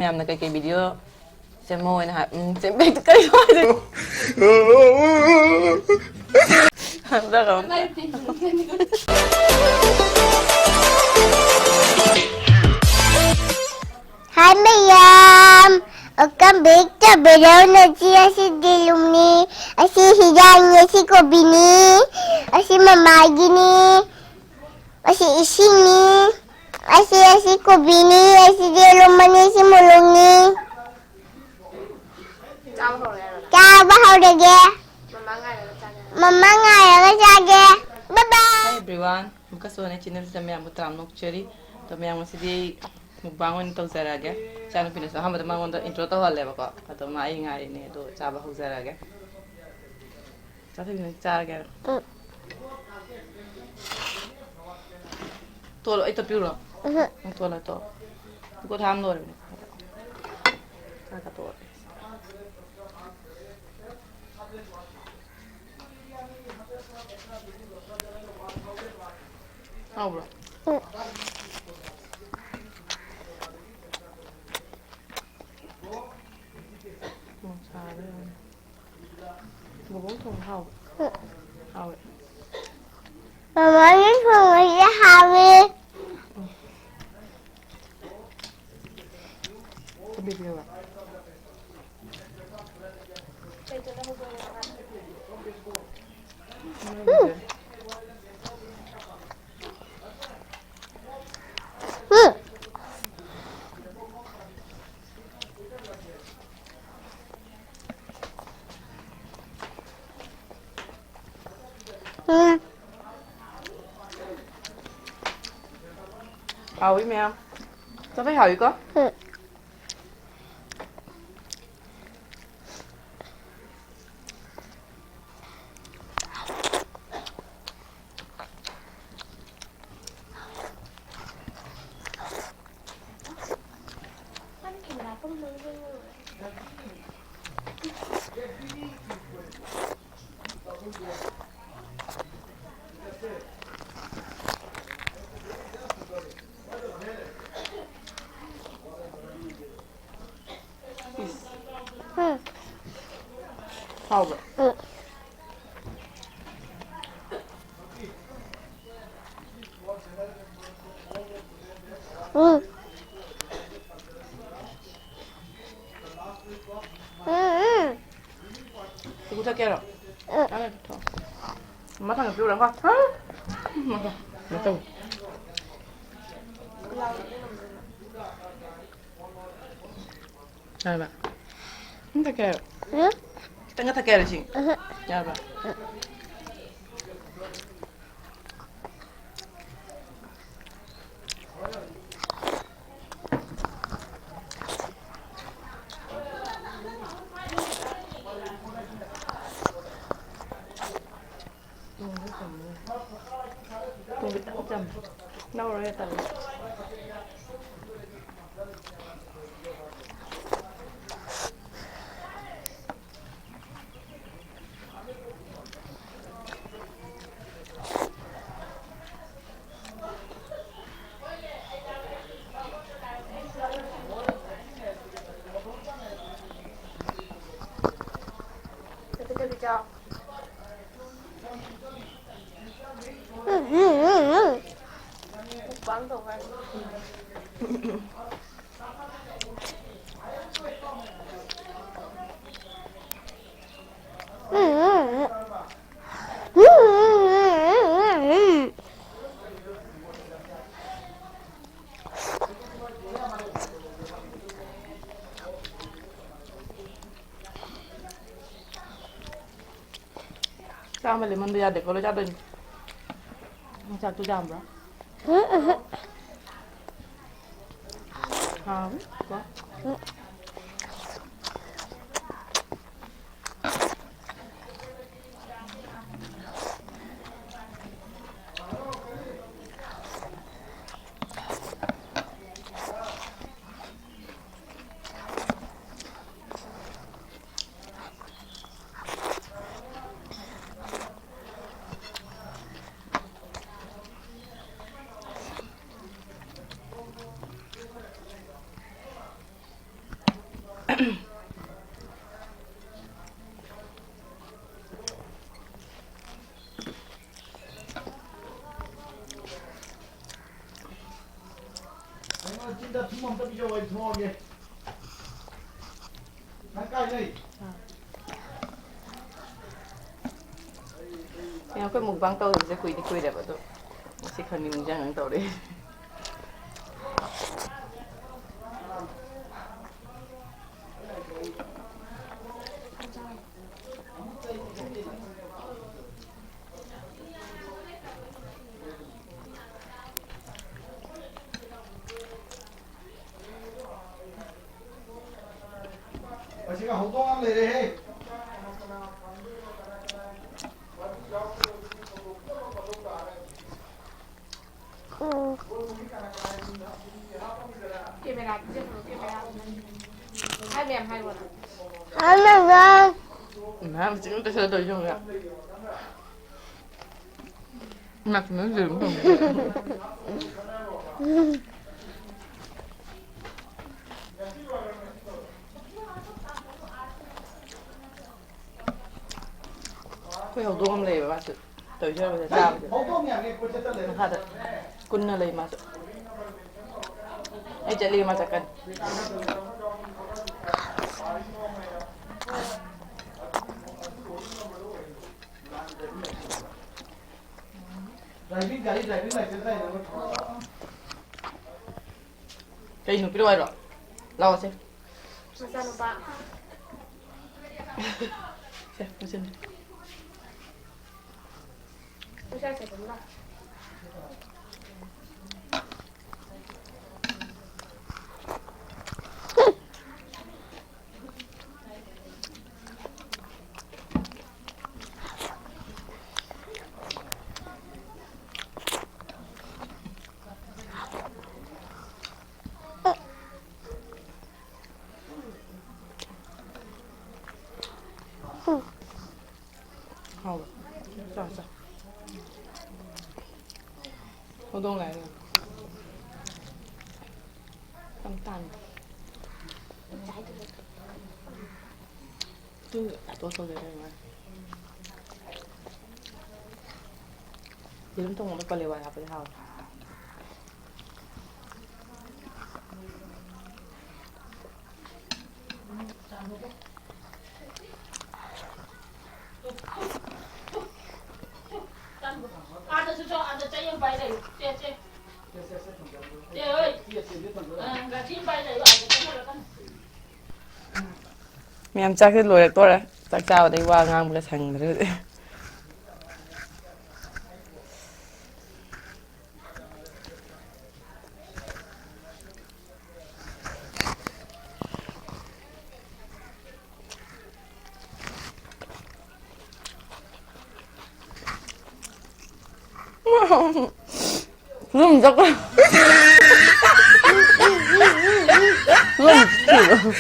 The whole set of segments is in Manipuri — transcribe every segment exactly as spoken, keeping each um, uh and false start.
ꯃꯌꯥꯝꯅ ꯀꯩꯀꯩ ꯚꯤꯗꯤꯑꯣ ꯁꯦꯝꯃꯣ ꯍꯥꯏꯅ ꯍꯥꯏ-, ꯎꯝ, ꯁꯦꯝꯕꯩꯗꯨ ꯀꯔꯤ ꯍꯥꯏꯗꯣꯏꯅꯣ? ꯍꯟꯗꯛ ꯑꯃꯨꯛ꯫ Hi ꯃꯌꯥꯝ, welcome back to video. ꯉꯁꯤ ꯑꯁꯤ ꯗꯦꯂꯨꯝꯅꯤ, ꯑꯁꯤ ꯍꯤꯖꯥꯡꯅꯤ, ꯑꯁꯤ ꯀꯣꯕꯤꯅꯤ, ꯑꯁꯤ ꯃꯃꯥꯒꯤꯅꯤ, ꯑꯁꯤ ꯏꯁꯤꯡꯅꯤ, ꯑꯁꯤ, ꯑꯁꯤ ꯀꯣꯕꯤꯅꯤ, ꯑꯁꯤ ꯌꯦꯔꯨꯝ ꯑꯅꯤ, ꯑꯁꯤ ꯃꯣꯔꯣꯛꯅꯤ꯫ ꯆꯥꯕ ꯍꯧꯔꯒꯦ꯫ ꯃꯃꯥ ꯉꯥꯏꯔꯒ ꯆꯥꯒꯦ꯫ Hi everyone, ꯑꯃꯨꯛꯀꯁꯨ ꯑꯩ ꯆꯦꯅꯦꯜꯁꯤꯗ ꯃꯌꯥꯝꯕꯨ ꯇꯔꯥꯝꯅ ꯑꯣꯛꯆꯔꯤ꯫ ꯑꯗꯣ ꯃꯌꯥꯝ ꯉꯁꯤꯗꯤ ꯑꯩ ꯃꯨꯛꯕꯥꯡ ꯑꯣꯏꯅ ꯇꯧꯖꯔꯛꯑꯒꯦ꯫ ꯏꯆꯥꯅꯨꯄꯤꯅꯁꯨ ꯑꯍꯥꯟꯕꯗ ꯃꯉꯣꯟꯗ ꯏꯟꯇ꯭ꯔꯣ ꯇꯧꯍꯜꯂꯦꯕꯀꯣ꯫ ꯑꯗꯣ ꯃꯥ ꯑꯩ ꯉꯥꯏꯔꯤꯅꯦ꯫ ꯑꯗꯣ ꯆꯥꯕ ꯍꯧꯖꯔꯛꯑꯒꯦ꯫ ꯆꯥꯊꯣꯛꯈꯤꯅꯨ, ꯆꯥꯔꯒꯦ ꯍꯥꯏꯔꯣ? ꯎꯝ꯫ ꯇꯣꯠꯂꯣ, ꯑꯩ ꯇꯣꯠꯄꯤꯔꯨꯔꯣ? ꯎꯝꯍꯨꯝ꯫ ꯅꯪ ꯇꯣꯠꯂꯣ, ꯇꯣꯠꯂꯣ꯫ ꯈꯨꯠ ꯍꯥꯝ ꯂꯣꯏꯔꯕꯅꯦ꯫ ꯆꯥꯛꯀ ꯇꯣꯠꯂꯦ꯫ ꯍꯥꯎꯕ꯭ꯔꯣ? ꯎꯝ꯫ ꯎꯝ, ꯁꯥꯔꯦ ꯌꯥꯝꯅ꯫ ꯕꯣꯕꯣꯛ ꯊꯣꯡꯕ ꯍꯥꯎꯕ꯭ꯔꯣ? ꯎꯝ꯫ ꯍꯥꯎꯋꯦ꯫ ꯃꯃꯥꯒꯤ ꯊꯣꯡꯕꯁꯦ ꯍꯥꯎꯋꯦ꯫ ꯎꯝ꯫ ꯀꯣꯕꯤ ꯄꯤꯌꯨꯔꯥ? ꯎꯝ꯫ ꯎꯝ꯫ ꯎꯝ꯫ ꯍꯥꯎꯋꯤ ꯃꯌꯥꯝ꯫ ꯆꯥꯕ ꯍꯥꯎꯋꯤꯀꯣ? ꯎꯝ꯫ ꯍꯥꯎꯕ꯭ꯔꯣ? ꯎꯝ꯫ ꯎꯝ꯫ ꯎꯝ, ꯎꯝ꯫ ꯏꯒꯨ ꯊꯛꯀꯦ ꯍꯥꯏꯔꯣ? ꯎꯝ꯫ ꯆꯥꯅꯤ ꯊꯛꯑꯣ꯫ ꯃꯃꯥ ꯊꯥꯡꯒꯠꯄꯤꯔꯨꯔꯣꯀꯣ꯫ ꯎꯝ꯫ ꯃꯃꯥ ꯊꯥꯡꯒꯠ-, ꯀꯩꯅꯣ ꯇꯧ꯫ ꯌꯥꯔꯕ? ꯎꯝ, ꯊꯛꯀꯦ ꯍꯥꯏꯔꯣ? ꯎꯝ꯫ ꯈꯤꯇꯪꯒ ꯊꯛꯀꯦ ꯍꯥꯏꯔꯣ ꯏꯁꯤꯡ? ꯎꯝ꯫ ꯌꯥꯔꯕ? ꯎꯝ꯫ ꯊꯨꯝ ꯈꯤꯇꯪ ꯆꯝꯃꯦ꯫ ꯂꯧꯔꯔꯣꯏ ꯇꯜꯂꯦ꯫ ꯆꯥꯝꯃ ꯂꯦꯝꯍꯟꯕ ꯌꯥꯗꯦꯀꯣ, ꯂꯣꯏ ꯆꯥꯗꯣꯏꯅꯤ꯫ ꯅꯪ ꯆꯥꯛꯇꯨ ꯌꯥꯝꯕ꯭ꯔꯥ? ꯍꯥꯎ꯫ ꯅꯪ ꯀꯥꯏ ꯂꯩ? ꯑꯩꯈꯣꯏ ꯃꯨꯛꯕꯥꯡ ꯇꯧꯗꯕꯁꯦ ꯀꯨꯏꯗꯤ ꯀꯨꯏꯔꯦꯕ, ꯑꯗꯣ ꯉꯁꯤ ꯈꯪꯅꯤꯡ ꯅꯤꯡꯁꯤꯡꯉ ꯇꯧꯔꯛꯑꯦ꯫ ꯑꯁꯤꯒ ꯍꯧꯗꯣꯡ ꯑꯃ ꯂꯩꯔꯦꯍꯦ꯫ Camera ꯄꯤꯖꯈ꯭ꯔꯣ, camera. ꯍꯥꯏ ꯃꯌꯥꯝ ꯍꯥꯏꯔꯣ ꯅꯪ꯫ ꯃꯌꯥꯝ ꯆꯤꯡ ꯑꯝꯇ ꯆꯠꯂꯗꯧ ꯌꯦꯡꯉꯨ꯫ ꯏꯃꯥ, ꯀꯩꯅꯣ ꯂꯩꯔꯝ ꯇꯧꯔꯝꯃꯦ꯫ ꯑꯩꯈꯣꯏ ꯍꯧꯗꯣꯡ ꯑꯃ ꯂꯩꯌꯦꯕ, ꯃꯥꯁꯨ ꯇꯧꯖꯔꯕꯁꯦ ꯆꯥꯕꯁꯦ꯫ ꯃꯈꯥꯗ ꯀꯨꯟꯅ ꯂꯩ ꯃꯥꯁꯨ꯫ ꯑꯩ ꯆꯠꯂꯤ ꯃꯥ ꯆꯠꯀꯅꯤ꯫ ꯗ꯭ꯔꯥꯏꯚꯤꯡ ꯒꯥꯔꯤ ꯗ꯭ꯔꯥꯏꯚꯤꯡ ꯂꯥꯏꯁꯦꯟꯁ ꯂꯩꯅꯕ ꯊꯝꯃꯣ꯫ ꯀꯩꯅꯣ ꯄꯤꯔꯛꯑꯣ ꯍꯥꯏꯔꯣ? ꯂꯥꯛꯑꯣꯁꯦ꯫ ꯃꯆꯥꯅꯨꯄꯥ꯫ ꯁꯦ, ꯄꯨꯁꯤꯜꯂꯨ꯫ ꯄꯩꯁꯥ ꯁꯦ ꯑꯗꯨꯝ ꯂꯥꯛꯑꯣ꯫ ꯍꯥꯎꯕ꯫ ꯆꯥꯎ, ꯆꯥꯎ꯫ ꯍꯧꯗꯣꯡ ꯂꯥꯛꯑꯦ꯫ ꯌꯥꯝ ꯇꯥꯟꯕ꯫ ꯇꯨ ꯑꯇꯣ ꯇꯧꯖꯔꯦ ꯃꯥ꯫ ꯌꯦꯔꯨꯝ ꯊꯣꯡꯕꯗ ꯄꯥꯂꯦꯋꯥꯏ ꯍꯥꯞꯄꯗꯤ ꯍꯥꯎꯅꯤ꯫ ꯑꯥꯗꯁꯨ ꯆꯣ, ꯑꯥꯗ ꯆꯩ ꯑꯃ ꯄꯥꯏ ꯂꯩꯌꯨ꯫ ꯆꯦ, ꯆꯦ꯫ ꯆꯦ ꯍꯣꯏ꯫ ꯑ, ꯒꯥꯔꯤ ꯑꯃ ꯄꯥꯏ ꯂꯩꯌꯨ, ꯑꯥꯗ ꯆꯪꯍꯜꯂꯛꯀꯅꯨ꯫ ꯃꯌꯥꯝ ꯆꯥꯛꯁꯦ ꯂꯣꯏꯔꯛꯇꯣꯔꯦ꯫ ꯆꯥꯛ ꯆꯥꯕꯗꯩ ꯋꯥ ꯉꯥꯡꯕꯒ ꯁꯪꯗ꯭ꯔꯦ ꯍꯧꯖꯤꯛ꯫ ꯑꯗꯨꯝ ꯆꯠꯈ꯭ꯔꯦ꯫ ꯑꯗꯨꯝ ꯆꯠꯈ꯭ꯔꯦ꯫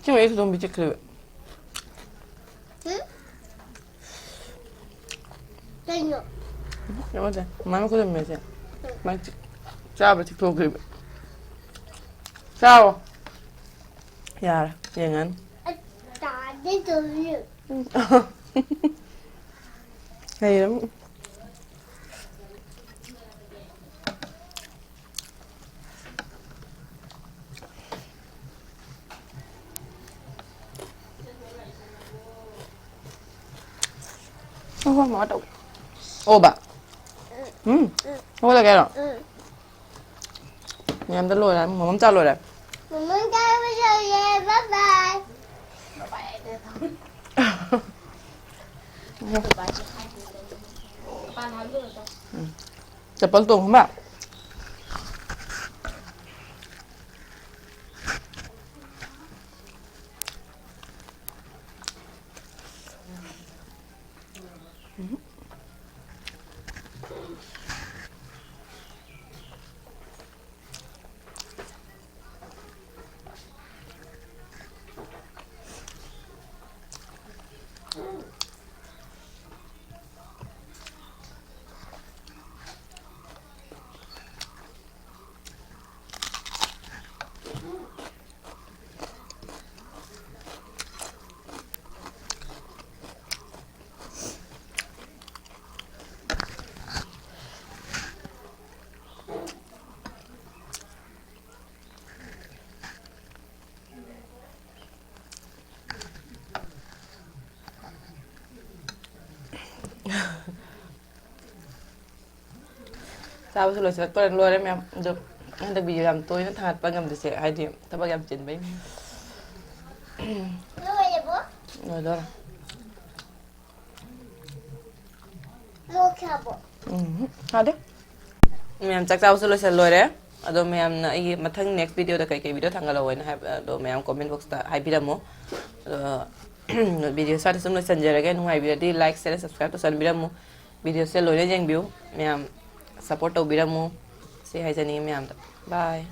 ꯁꯤ ꯃꯌꯦꯛꯁꯤ ꯑꯗꯨꯝ ꯆꯠꯈ꯭ꯔꯦꯕ꯫ ꯀꯩꯅꯣ? ꯀꯩꯅꯣ ꯅꯠꯇꯦ, ꯃꯃꯥꯏ ꯃꯈꯨꯠ ꯂꯩꯃꯤꯟꯅꯁꯦ꯫ ꯃꯥꯏ ꯆꯤꯛ-, ꯆꯥꯕ ꯆꯤꯛꯊꯣꯛꯈ꯭ꯔꯤꯕ꯫ ꯆꯥꯎ꯫ ꯌꯥꯔꯦ, ꯌꯦꯡꯉꯅꯤ꯫ ꯑꯩ ꯆꯥꯗꯦ ꯇꯧꯔꯤ꯫ ꯂꯩꯔꯝꯅꯤ꯫ ꯑꯣ, ꯃꯥ ꯇꯧ꯫ ꯑꯣꯕ꯫ ꯎꯝ꯫ ꯍꯧꯒꯠꯂꯒꯦ ꯍꯥꯏꯔꯣ? ꯃꯌꯥꯝꯗ ꯂꯣꯏꯔꯦ꯫ ꯃꯃꯝ ꯆꯥ ꯂꯣꯏꯔꯦ꯫ ꯃꯃꯝ ꯆꯥ ꯂꯣꯏꯔꯦ꯫ ꯕꯥꯏ ꯕꯥꯏ꯫ ꯎꯝ꯫ ꯆꯄꯜ ꯇꯣꯡꯉꯨ ꯃꯥ꯫ ꯆꯥꯕꯁꯨ ꯂꯣꯏꯁꯤꯜꯂꯛꯇꯣꯔꯦ, ꯂꯣꯏꯔꯦ ꯃꯌꯥꯝ꯫ ꯑꯗꯣ ꯍꯟꯗꯛ ꯚꯤꯗꯤꯑꯣ ꯌꯥꯝ ꯇꯣꯏꯅ ꯊꯥꯒꯠꯄ ꯉꯝꯗ꯭ꯔꯤꯁꯦ ꯍꯥꯏꯗꯤ ꯊꯕꯛ ꯌꯥꯝ ꯆꯤꯟꯕꯩꯅꯦ꯫ ꯂꯣꯏꯗꯣꯔꯦ꯫ ꯎꯝ, ꯍꯥꯎꯗꯦ꯫ ꯃꯌꯥꯝ ꯆꯥꯛ ꯆꯥꯕꯁꯨ ꯂꯣꯏꯁꯤꯜꯂꯣꯏꯔꯦ꯫ ꯑꯗꯣ ꯃꯌꯥꯝꯅ ꯑꯩꯒꯤ ꯃꯊꯪ next ꯚꯤꯗꯤꯑꯣꯗ ꯀꯩꯀꯩ ꯚꯤꯗꯤꯑꯣ ꯊꯥꯡꯒꯠꯂꯛꯑꯣ ꯍꯥꯏꯅ ꯍꯥꯏꯕ ꯑꯗꯣ ꯃꯌꯥꯝ comment boxꯇ ꯍꯥꯏꯕꯤꯔꯝꯃꯣ꯫ ꯑꯗꯣ ꯚꯤꯗꯤꯑꯣ ꯁ꯭ꯋꯥꯏꯗ ꯁꯨꯝ ꯂꯣꯏꯁꯤꯟꯖꯔꯒꯦ꯫ ꯅꯨꯡꯉꯥꯏꯕꯤꯔꯗꯤ like, share, subscribe ꯇꯧꯁꯟꯕꯤꯔꯝꯃꯨ꯫ ꯚꯤꯗꯤꯑꯣꯁꯦ ꯂꯣꯏꯅ ꯌꯦꯡꯕꯤꯌꯨ꯫ ꯃꯌꯥꯝ support ꯇꯧꯕꯤꯔꯝꯃꯨ꯫ ꯁꯤ ꯍꯥꯏꯖꯅꯤꯡꯉꯤ ꯃꯌꯥꯝꯗ꯫ Bye꯫